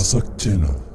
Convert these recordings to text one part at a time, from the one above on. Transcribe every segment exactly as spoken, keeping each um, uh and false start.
Suck Channel.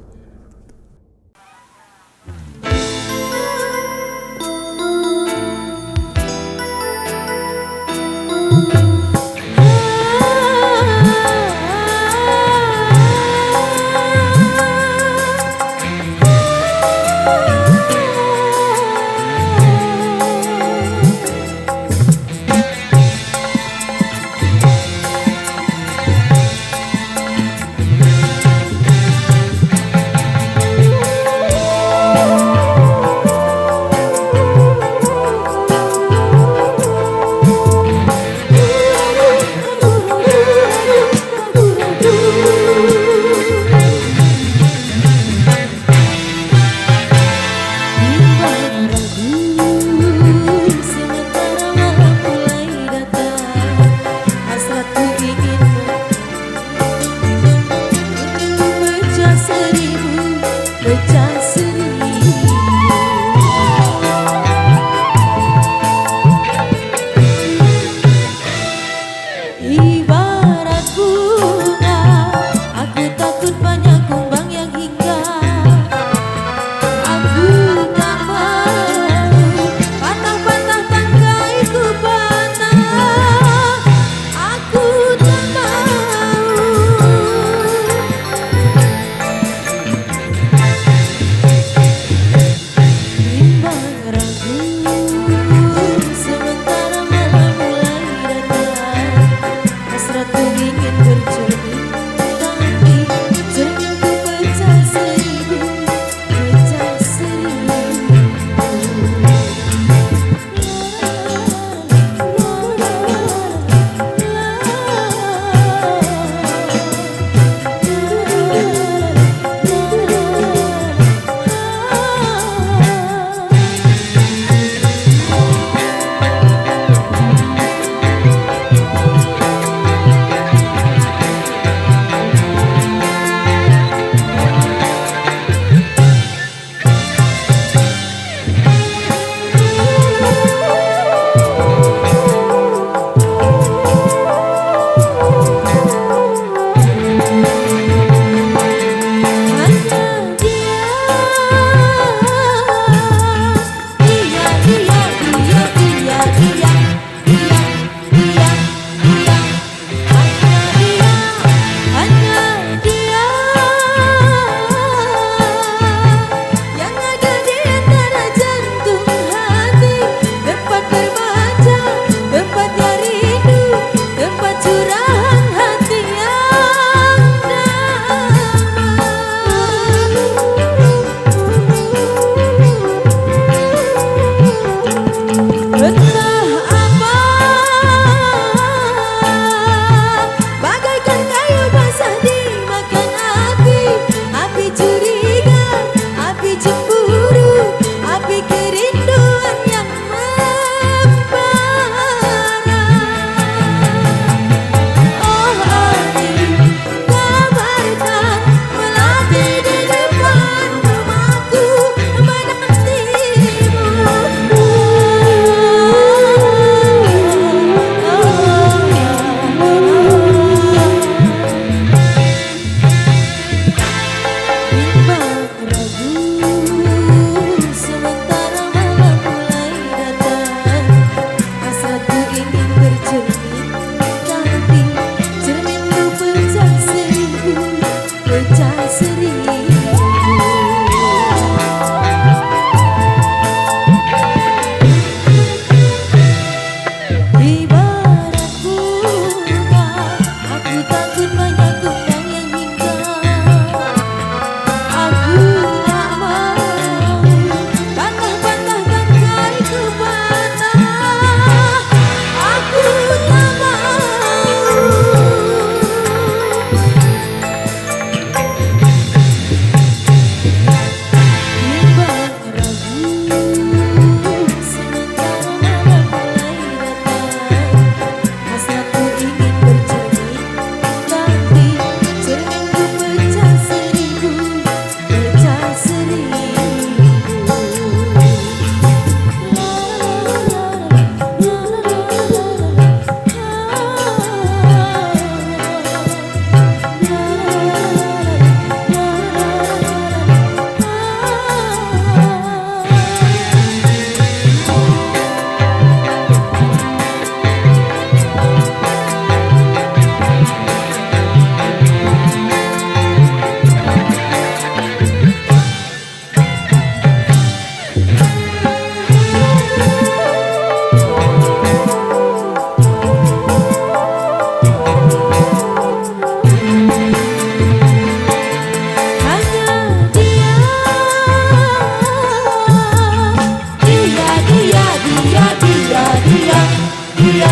Dia,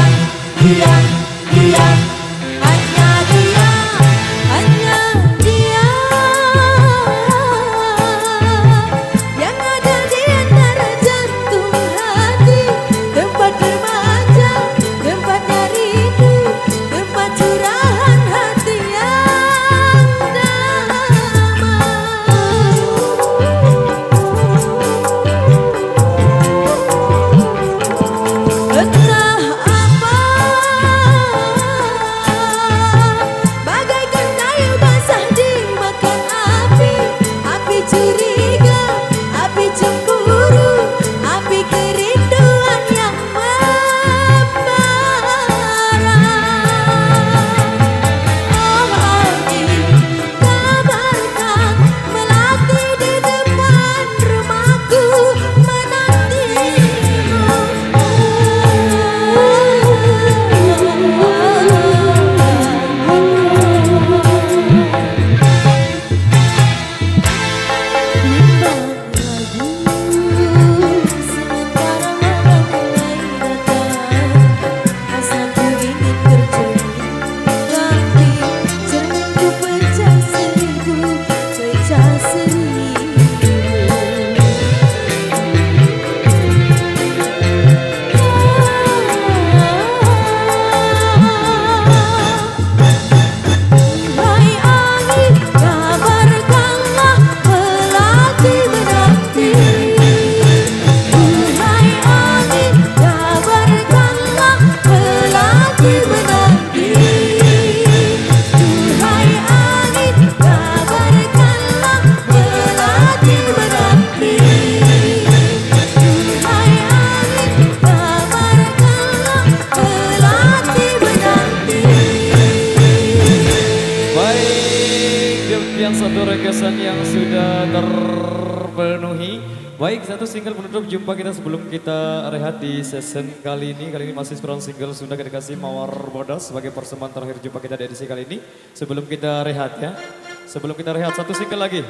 dia, dia, hanya dia, hanya dia yang ada di antara jantung hati, tempat remaja, tempatnya rindu, tempat curahan hati yang damai. Entah apa, bagaikan kayu basah dimakan api, api curiga, api cemburu, api kerinduan yang membara. Oh angin, kabarkan melati di depan rumahku menantimu. Bimbang lagu sementara malam mulai datang. Rasaku ingin terjun, tapi cerminku pecah seribu, pecah seribu. Hai angin, kabarkanlah melati menanti. Hai angin, kabarkanlah melati menanti. Hai angin, kabarkanlah melati menanti. Hai angin, kabarkanlah melati menanti. Baik, demikian satu requestan yang sudah terpenuhi. Baik, satu single penutup jumpa kita sebelum kita rehat di season kali ini. Kali ini masih Brown Single Sunda, kita kasih Mawar Bodas sebagai persembahan terakhir jumpa kita di edisi kali ini. Sebelum kita rehat ya. Sebelum kita rehat, satu single lagi.